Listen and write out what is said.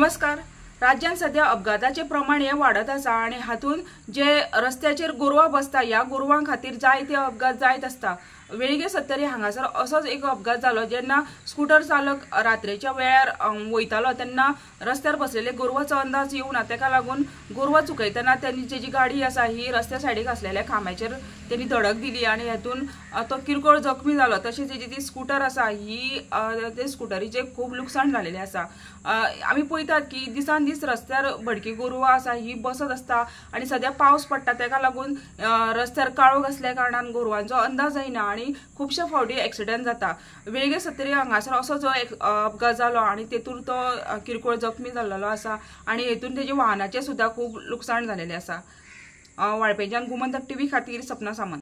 नमस्कार. राज्यांत सध्या अपघाताचे प्रमाण हे वाडत आसा आनी हातूंत जे रस्त्याचेर गोरवां बसता ह्या गोरवां खातीर जायते अपघात जायत आसता. वेळगे सत्तरी हांगासर असोच एक अपघात जालो जेन्ना स्कुटर चालक रात्रेच्या वेळार वयतालो तेन्ना रस्त्यार बसलेले गोरवाचो अंदाज येवना, तेका लागून गोरवां चुकयतना तेणी जेजी गाडी आसा ही रस्त्या सायडीक आसलेल्या खांब्याचेर तेणी धडक दिली आनी हेतून तो किरकोळ जखमी जालो. तशेंच तेजी ती स्कुटर आसा ही ते स्कुटरीचें खूब लुकसाण जालेलें आसा. आमी पळयतात की दिसान दीस रस्त्यार भडकी गोरवां आसा ही बसत आसता आनी सद्या पावस पडटा तेका लागून रस्त्यार काळोख आसल्या कारणान गोरवांचो अंदाज येना आनी खुबशे फावटी एक्सिडंट जाता. वेळगे सत्तरी हांगासर असो जो एक अपघात जालो आनी तेतूर तो किरकोळ जखमी जाल्लो आसा आनी हेतून तेजे वाहनाचें सुद्दां खूब लुकसाण जालेलें आसा. वाळपेंच्यान गोमंतक टीव्ही खातीर सपना सामंत.